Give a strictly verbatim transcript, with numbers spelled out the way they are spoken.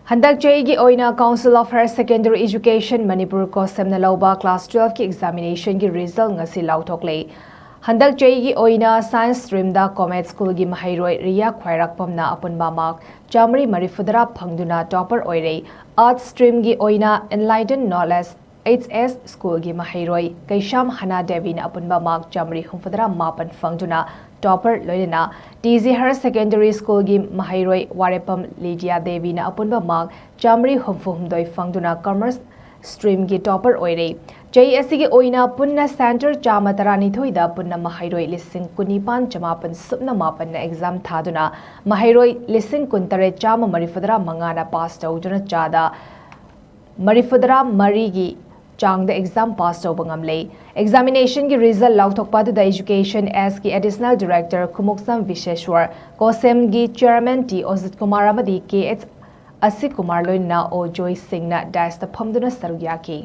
ꯍꯟꯗꯛ ꯆꯍꯤꯒꯤ ꯑꯣꯏꯅ Council of Higher Secondary Education Manipur, ꯀꯣꯁꯦꯝꯅ ꯂꯧꯕ class twelve ꯀꯤ examination ꯒꯤ result ꯉꯁꯤ ꯂꯥꯎꯊꯣꯛꯂꯦ꯫ ꯍꯟꯗꯛ ꯆꯍꯤꯒꯤ ꯑꯣꯏꯅ Science stream ꯗ COMET school ꯒꯤ ꯃꯍꯩꯔꯣꯏ ꯔꯤꯌꯥ ꯈ꯭ꯋꯥꯏꯔꯥꯛꯄꯝꯅ ꯑꯄꯨꯟꯕ mark ꯆꯥꯃꯔꯤ ꯃꯔꯤꯐꯨꯇꯔꯥ ꯐꯪꯗꯨꯅ topper ꯑꯣꯏꯔꯦ꯫ Arts stream ꯒꯤ ꯑꯣꯏꯅ Enlightened Knowledge H S school ꯒꯤ ꯃꯍꯩꯔꯣꯏ ꯀꯩꯁꯥꯝ ꯍꯅꯥ ꯗꯦꯕꯤꯅ ꯑꯄꯨꯟꯕ mark ꯆꯥꯃꯔꯤ ꯍꯨꯝꯐꯨꯇꯔꯥ ꯃꯥꯄꯟ ꯐꯪꯗꯨꯅ topper, ꯂꯣꯏꯅꯅ T G Higher Secondary school ꯒꯤ ꯃꯍꯩꯔꯣꯏ ꯋꯥꯔꯦꯄꯝ ꯂꯤꯗꯤꯌꯥ ꯗꯦꯕꯤꯅ ꯑꯄꯨꯟꯕ mark ꯆꯥꯃꯔꯤ ꯍꯨꯝꯐꯨ ꯍꯨꯝꯗꯣꯏ ꯐꯪꯗꯨꯅ Commerce stream ꯒꯤ topper ꯑꯣꯏꯔꯦ꯫ ꯆꯍꯤ ꯑꯁꯤꯒꯤ ꯑꯣꯏꯅ ꯄꯨꯟꯅ centre ꯆꯥꯝꯃ ꯇꯔꯥꯅꯤꯊꯣꯏꯗ ꯄꯨꯟꯅ ꯃꯍꯩꯔꯣꯏ ꯂꯤꯁꯤꯡ ꯀꯨꯟꯅꯤꯄꯥꯟ ꯆꯃꯥꯄꯟ ꯁꯨꯞꯅ ꯃꯥꯄꯟꯅ exam ꯊꯥꯗꯨꯅ ꯃꯍꯩꯔꯣꯏ ꯂꯤꯁꯤꯡ ꯀꯨꯟꯇꯔꯦꯠ ꯆꯥꯝꯃ ꯃꯔꯤꯐꯨꯇꯔꯥ ꯃꯉꯥꯅ pass ꯇꯧꯗꯨꯅ ꯆꯥꯗ ꯃꯔꯤꯐꯨꯇꯔꯥ ꯃꯔꯤꯒꯤ ꯆꯥꯡꯗ exam pass ꯇꯧꯕ ꯉꯝꯂꯦ꯫ Examination ꯒꯤ result ꯂꯥꯎꯊꯣꯛꯄ ꯑꯗꯨꯗ Education S ꯀꯤ Additional Director ꯈꯨꯃꯨꯛꯁꯝ ꯕꯤꯁꯦꯁ꯭ꯋꯔ, COSEM ꯒꯤ Chairman ꯇꯤ ꯑꯣꯖꯤꯠ ꯀꯨꯃꯥꯔ ꯑꯃꯗꯤ ꯀꯦ ꯑꯦꯆ ꯑꯁꯤꯠ ꯀꯨꯃꯥꯔ, ꯂꯣꯏꯅꯅ ꯑꯣ ꯖꯣꯏ ꯁꯤꯡꯅ dais ꯇ ꯐꯝꯗꯨꯅ ꯁꯔꯨꯛ ꯌꯥꯈꯤ꯫